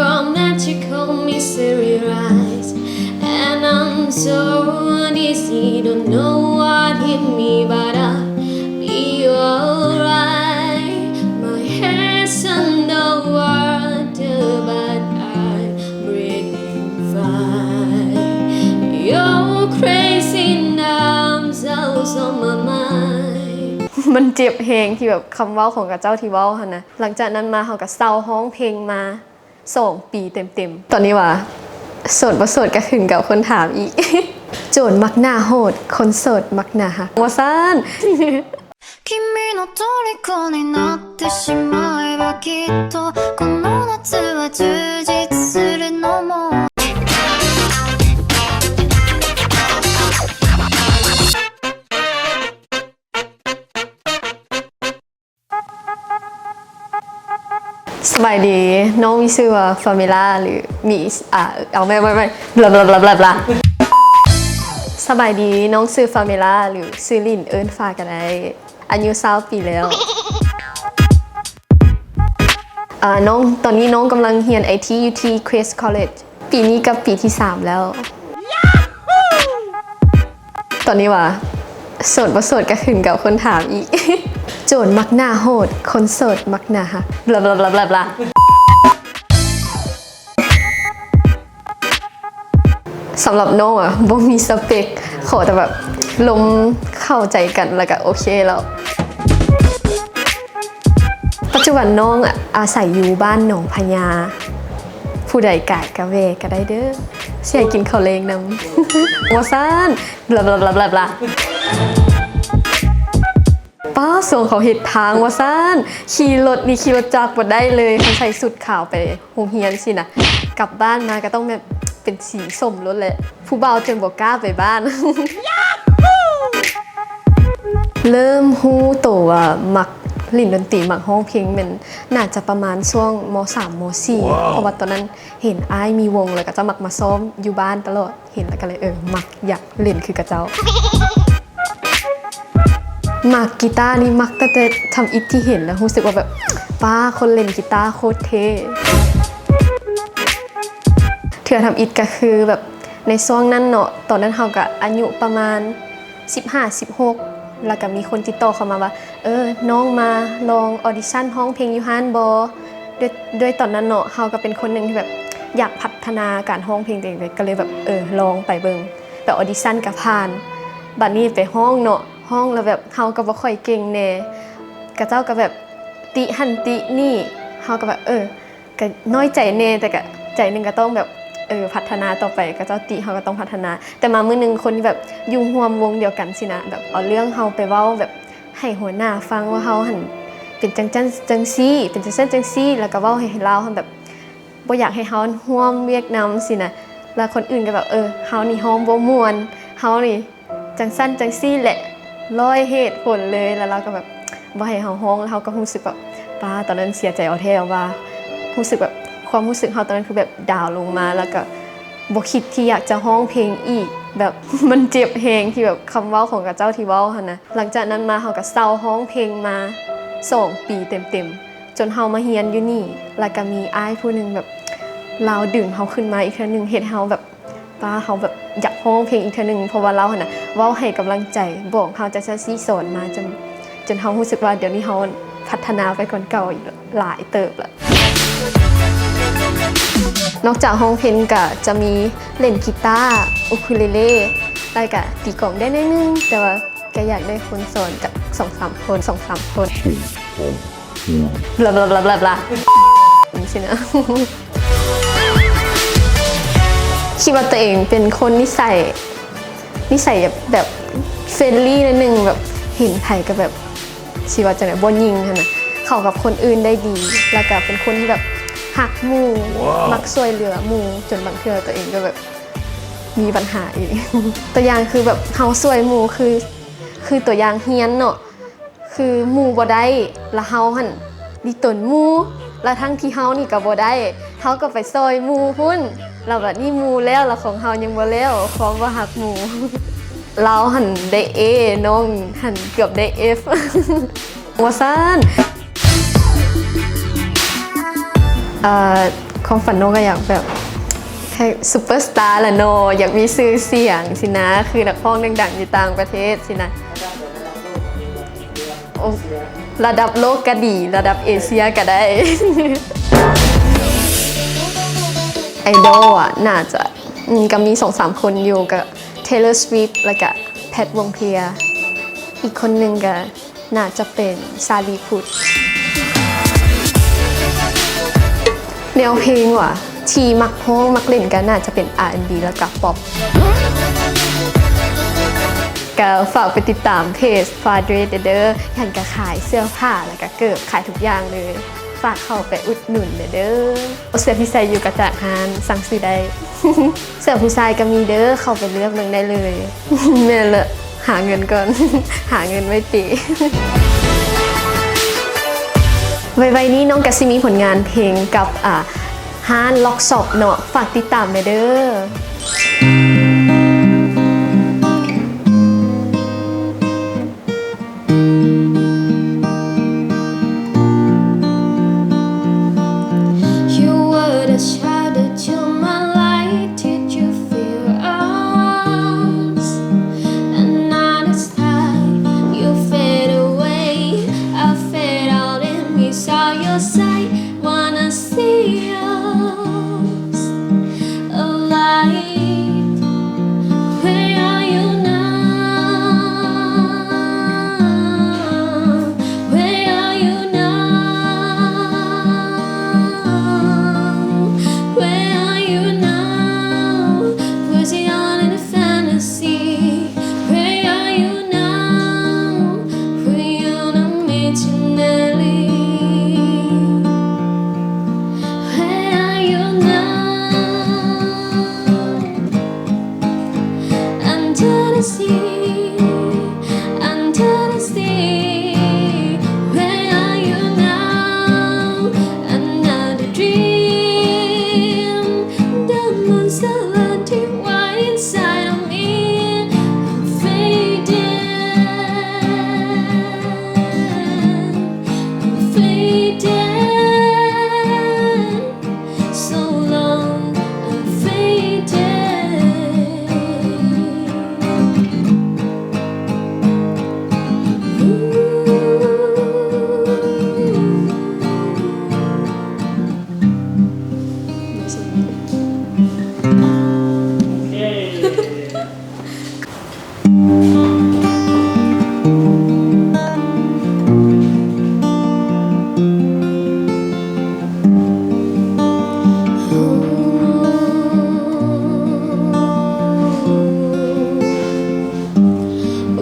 From magical mystery rise, and I'm so dizzy, don't know what hit me, but I'll be alright. My head's underwater, but I'm breathing fine. Your crazy arms are on my mind. ມັນເຈັບແຮງທີ່ແບບຄຳເວົ້າຂອງເຂົາເຈົ້າທີ່ເວົ້າຫັ້ນນະ. ຫຼັງຈາກນັ້ນມາເຮົາກໍເຊົາຮ້ອງເພງມາ ສອງປີເຕັມໆ. ຕອນນີ້ວ່າໂສດບໍ່ໂສດກໍຂຶ້ນກັບຄົນຖາມອີກ. ໂຈນມັກໜ້າໂຫດ ຄົນໂສດມັກໜ້າຮັກ ວ່າຊັ້ນ. 君の虜になってしまえばきっとこの夏は充実するのも ສະບາຍດີ, ນ້ອງມີຊື່ວ່າຟາເມລາ ຫຼືມີ ອ່າ ເອົາໃໝ່ ໃໝ່ ໃໝ່ ບລາ ບລາ ບລາ ບລາ ບລາ. ສະບາຍດີ, ນ້ອງຊື່ຟາເມລາ ຫຼືຊື່ຫຼິ້ນເອີ້ນຟ້າກໍໄດ້. ອາຍຸຊາວປີແລ້ວ. ອ່າ ນ້ອງ ຕອນນີ້ນ້ອງກຳລັງຮຽນໄອທີຢູ່ທີ່ Queen's College. ປີນີ້ກໍປີທີສາມແລ້ວ. ຕອນນີ້ວ່າໂສດບໍ່ໂສດກໍຂຶ້ນກັບຄົນຖາມອີກ. ໂຈນມັກໜ້າໂຫດ ຄົນໂສດມັກໜ້າຮັກ ບລາ ບລາ ບລາ ບລາ ບລາ. ສຳລັບນ້ອງອະ ບໍ່ມີສະເປັກ, ຂໍແຕ່ແບບລົມເຂົ້າໃຈກັນ ແລ້ວກໍໂອເຄແລ້ວ. ປັດຈຸບັນນ້ອງອາໄສຢູ່ບ້ານໜອງພະຍາ, ຜູ້ໃດກາຍກະແວ່ກໍໄດ້ເດີ້, ຊິໃຫ້ກິນເຂົ້າແລງນຳ ວ່າຊັ້ນ ບລາ ບລາ ບລາ ບລາ ບລາ. ປ້າ ຊ່ວງເຂົາເຮັດທາງວ່າຊັ້ນ, ຂີ່ລົດນີ້ຂີ່ລົດຈັກບໍ່ໄດ້ເລີຍ ຄັນໃສ່ຊຸດຂາວໄປໂຮງຮຽນຊີ້ນະ, ກັບບ້ານມາກໍຕ້ອງແບບເປັນສີສົ້ມໂລດແຫຼະ, ຜູ້ບ່າວຈົນບໍ່ກ້າໄປບ້ານ. ເລີ່ມຮູ້ໂຕວ່າມັກຫຼິ້ນດົນຕີ ມັກຮ້ອງເພງ ແມ່ນໜ້າຈະປະມານຊ່ວງ ມໍສາມ ມໍສີ່ ເພາະວ່າຕອນນັ້ນເຫັນອ້າຍມີວົງ ແລ້ວກໍຈະມັກມາຊ້ອມຢູ່ບ້ານຕະຫຼອດ. ເຫັນແລ້ວກໍເລີຍ ເອີ ມັກ ຢາກຫຼິ້ນຄືເຂົາເຈົ້າ. ມັກກີຕານີ້ ມັກຕັ້ງແຕ່ທຳອິດທີ່ເຫັນແລ້ວ ຮູ້ສຶກວ່າແບບ ປ້າ ຄົນຫຼິ້ນກີຕາໂຄດເທ່. ເທື່ອທຳອິດກໍຄືແບບໃນຊ່ວງນັ້ນເນາະ, ຕອນນັ້ນເຮົາກໍອາຍຸປະມານສິບຫ້າ ສິບຫົກ ແລ້ວກໍມີຄົນຕິດຕໍ່ເຂົ້າມາວ່າ ເອີ ນ້ອງມາລອງອອດິຊັນຮ້ອງເພງຢູ່ຫັ້ນບໍ່? ດ້ວຍ ດ້ວຍຕອນນັ້ນເນາະ ເຮົາກໍເປັນຄົນໜຶ່ງທີ່ແບບຢາກພັດທະນາການຮ້ອງເພງຕົວເອງເລີຍ ກໍເລີຍແບບ ເອີ ລອງໄປເບິ່ງ. ໄປອອດິຊັນກໍຜ່ານ, ບັດນີ້ໄປຮ້ອງເນາະ, ຮ້ອງແລ້ວແບບເຮົາກໍບໍ່ຄ່ອຍເກັ່ງແດ່, ເຂົາເຈົ້າກໍແບບຕິຫັ້ນຕິນີ້, ເຮົາກໍແບບ ເອີ ກໍນ້ອຍໃຈແດ່ ແຕ່ກໍໃຈໜຶ່ງກໍຕ້ອງແບບ ເອີ ພັດທະນາຕໍ່ໄປ, ເຂົາເຈົ້າຕິເຮົາກໍຕ້ອງພັດທະນາ. ແຕ່ມາມື້ໜຶ່ງ ຄົນທີ່ແບບຢູ່ຮ່ວມວົງດຽວກັນຊີ້ນະ ແບບເອົາເລື່ອງເຮົາໄປເວົ້າແບບໃຫ້ຫົວໜ້າຟັງວ່າເຮົາຫັ້ນເປັນຈັ່ງຊັ້ນຈັ່ງຊີ້ ເປັນຈັ່ງຊັ້ນຈັ່ງຊີ້ ແລ້ວກໍເວົ້າໃຫ້ລາວຫັ້ນແບບບໍ່ຢາກໃຫ້ເຮົາຮ່ວມວຽກນຳຊີ້ນະ. ແລ້ວຄົນອື່ນກໍແບບ ເອີ ເຮົານີ້ຮ້ອງບໍ່ມ່ວນ, ເຮົານີ້ ຈັ່ງຊັ້ນຈັ່ງຊີ້ແຫຼະ ຮ້ອຍເຫດຜົນເລີຍ. ແລ້ວລາວກໍແບບບໍ່ໃຫ້ເຮົາຮ້ອງ ແລ້ວເຮົາກໍຮູ້ສຶກແບບ ປ້າ ຕອນນັ້ນເສຍໃຈເອົາແທ້ວ່າ ຮູ້ສຶກແບບ ຄວາມຮູ້ສຶກເຮົາຕອນນັ້ນຄືແບບດາວລົງມາ, ແລ້ວກໍບໍ່ຄິດທີ່ຢາກຈະຮ້ອງເພງອີກ. ແບບມັນເຈັບແຮງທີ່ແບບຄຳເວົ້າຂອງເຂົາເຈົ້າທີ່ເວົ້າຫັ້ນນະ. ຫຼັງຈາກນັ້ນມາເຮົາກໍເຊົາຮ້ອງເພງມາສອງປີເຕັມໆ ຈົນເຮົາມາຮຽນຢູ່ນີ້, ແລ້ວກໍມີອ້າຍຜູ້ໜຶ່ງແບບ ລາວດຶງເຮົາຂຶ້ນມາອີກເທື່ອໜຶ່ງ ເຮັດໃຫ້ເຮົາແບບ ປ້າ ເຮົາແບບຢາກຮ້ອງເພງອີກເທື່ອໜຶ່ງ ເພາະວ່າລາວຫັ້ນນະເວົ້າໃຫ້ກຳລັງໃຈ ບອກເຮົາຈັ່ງຊັ້ນຊີ້ສອນມາ ຈົນ ຈົນເຮົາຮູ້ສຶກວ່າດຽວນີ້ເຮົາພັດທະນາໄປກວ່າເກົ່າອີກຫຼາຍເຕີບລະ. ນອກຈາກຮ້ອງເພງກະຈະມີຫຼິ້ນກີຕາ ອູຄູເລເລ ແລ້ວກະຕີກອງໄດ້ໜ້ອຍໜຶ່ງ ແຕ່ວ່າກະຢາກໄດ້ຄົນສອນຈັກສອງສາມຄົນ ສອງສາມຄົນ ບລາ ບລາ ບລາ ບລາ ບລາ ຈັ່ງຊີ້ນະ. ຄິດວ່າຕົວເອງເປັນຄົນນິໄສ ນິໄສແບບ friendly ໜ້ອຍໜຶ່ງ ແບບເຫັນໃຜກໍແບບ ຊິວ່າຈັ່ງໃດ ບໍ່ຍິງຫັ້ນນະ ເຂົ້າກັບຄົນອື່ນໄດ້ດີ ແລ້ວກໍເປັນຄົນທີ່ແບບຮັກໝູ່ ມັກຊ່ວຍເຫຼືອໝູ່ ຈົນບາງເທື່ອຕົວເອງກໍແບບມີບັນຫາເອງ. ຕົວຢ່າງຄືແບບເຮົາຊ່ວຍໝູ່ ຄື ຄືຕົວຢ່າງຮຽນເນາະ ຄືໝູ່ບໍ່ໄດ້ ລະເຮົາຫັ້ນລິຕົນໝູ່ ລະທັງທີ່ເຮົານີ້ກໍບໍ່ໄດ້ ເຮົາກໍໄປຊ່ອຍໝູ່ພຸ້ນ ລະບັດນີ້ໝູ່ແລ້ວ ລະຂອງເຮົາຍັງບໍ່ແລ້ວ ຄວາມບໍ່ຮັກໝູ່. ລາວຫັ້ນໄດ້ A ນ້ອງຫັ້ນເກືອບໄດ້ F ວ່າຊັ້ນ. ເອີ ຄ ຄວາມຝັນນ້ອງກໍຢາກແບບໃຫ້ຊຸບເປີສະຕາລະເນາະ ຢາກມີຊື່ສຽງຊີ້ນະ ຄືນັກຮ້ອງດັງໆຢູ່ຕ່າງປະເທດຊີ້ນະ. ໂອ້ ລະດັບໂລກກໍດີ ລະດັບເອເຊຍກໍໄດ້. ໄອດອລອະ ໜ້າຈະ ອືມ ກໍມີສອງສາມຄົນຢູ່ ກໍ Taylor Swift ແລ້ວກະ Pat Wongpya ອີກຄົນໜຶ່ງກະໜ້າຈະເປັນ Charlie Puth. ແນວເພງຫວາ ທີ່ມັກຮ້ອງມັກຫຼິ້ນກະໜ້າຈະເປັນ R&B ແລ້ວກະ Pop. ກະຝາກໄປຕິດຕາມເພຈ Fadre ເດີ ເດີ ເພິ່ນກະຂາຍເສື້ອຜ້າ ແລ້ວກະເກີບ ຂາຍທຸກຢ່າງເລີຍ. ຝາກເຂົ້າໄປອຸດໜູນແດ່ເດີ. ເສື້ອທີ່ໃສ່ຢູ່ກະຈາກຮ້ານ ສັ່ງຊື້ໄດ້. ເສື້ອຜູ້ຊາຍກໍມີເດີ ເຂົ້າໄປເລືອກເບິ່ງໄດ້ເລີຍ. ແມ່ນລະ ຫາເງິນກ່ອນ ຫາເງິນໄວ້ເປ. ໄວໆນີ້ນ້ອງກໍຊິມີຜົນງານເພງກັບ ອ່າ ຮ້ານ Rock Shop ເນາະ ຝາກຕິດຕາມແດ່ເດີ. You were the shadow to my light. Did you feel us? Another sky, you fade away. I fade out and miss all your sight. Wanna see us alive. Where are you now? Where are you now? Where are you now? Was it all in a fantasy? Where are you now? Were you not meant to marry? Where are you now? Under the sea, under the sea, where are you now? Another dream, the monster hunting wild inside of me. I'm fading, I'm fading. So long, I'm fading. Ooh.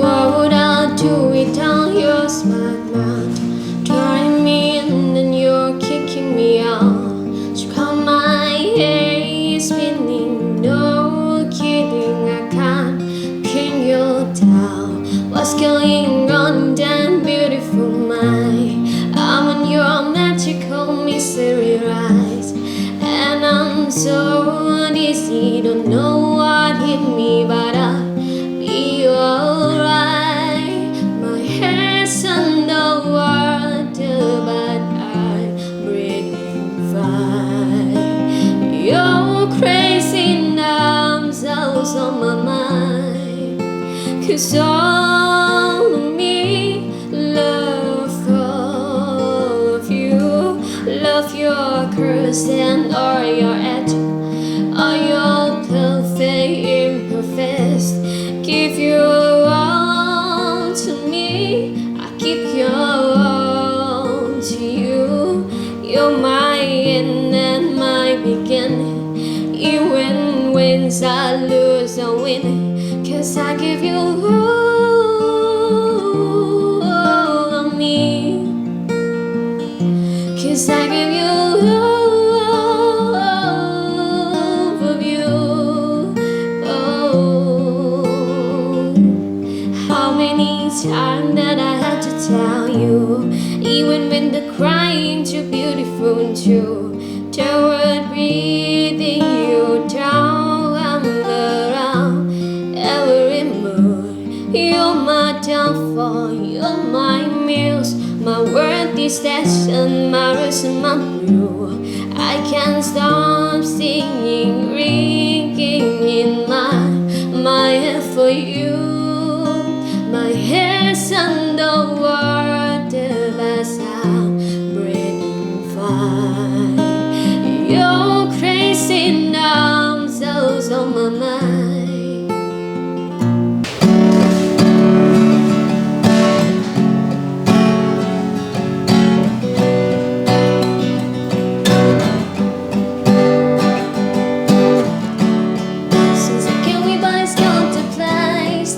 What would I do without your smart mouth? Drawing me in and you're kicking me out. Come, my head is spinning, no kidding, I can't pin you down. What's going on, damn beautiful mind? I'm on your magical mystery ride, and I'm so dizzy, don't know what hit me, but I'll be alright. My head's underwater, but I breathing fine. Your crazy arms out on my mind. 'Cause all of me love all of you. Love your curves and all your edge. All your perfect imperfect. Give you all to me. I give you all to you. You're my end and my beginning. Even when I lose or win, 'cause I give you all of me. 'Cause I give you all of you. Oh, how many times that I have to tell you, even when the crying too beautiful and true, the world breathing you down and around every mood. You're my downfall, you're my muse, my worthy station, my reason, my blue. I can't stop singing, ringing in my, my head for you. My head's underwater as I'm breathing fine. Your crazy arms on my mind. Seems like everybody's gone to place.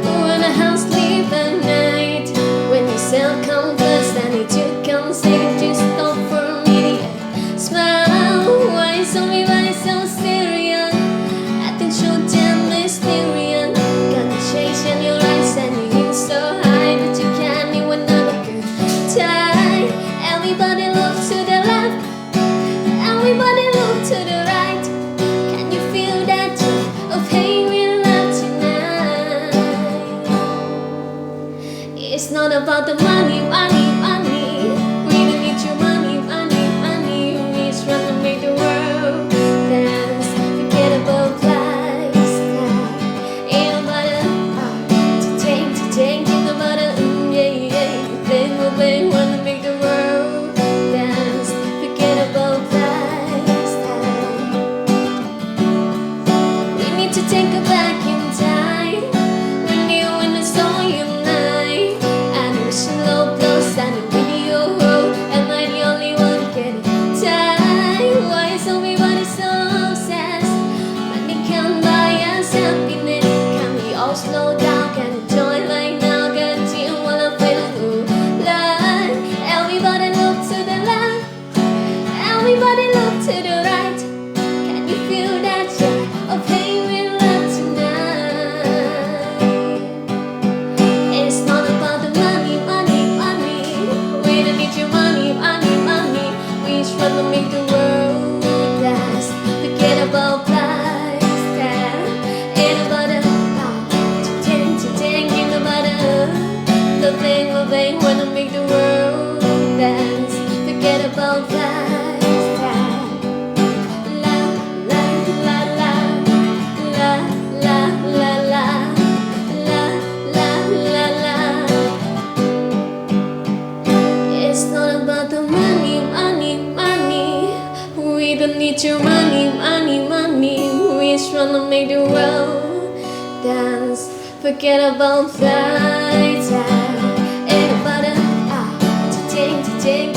When a house sleep at night, when you sell come first, I need to come save, just stop for a minute. Smile, why is everybody so serious? Acting so damn mysterious. Got the chase in your eyes and you aim so high that you can't even have a good time. Everybody look to the left, everybody look to the right. Can you feel that joy of hanging out tonight? It's not about the money, money, money. We don't need your money, money, money. We just wanna make the world dance. Forget about lifestyle. Ain't nobody, uh, to take, to take, ain't nobody, mm, yeah, yeah. Bang, bang, bang, wanna make the world dance. Forget about lifestyle. We need to take it back in time, when you and I saw you night. And we should love those and the video. Am I the only one getting tired? Why is everybody so obsessed? Money can't buy us happiness. Can we all slow down? Can enjoy right now? Got you while I'm feeling alive. Everybody look to the left. Everybody look to the right. Can you feel that joy of playing with love tonight? It's not about the money, money, money. We don't need your money, money, money. We just wanna make the world dance. Forget about lifestyle. Ain't nobody, uh, to take, to take, ain't nobody. The thing, the thing, wanna make the world dance. Forget about lifestyle. La, la, la, la. La, la, la, la. La, la, la, la. It's not about the money, money, money. We don't need your money, money, money. We just wanna make the world dance. Forget about lifestyle. Ain't nobody, uh, to take, to take,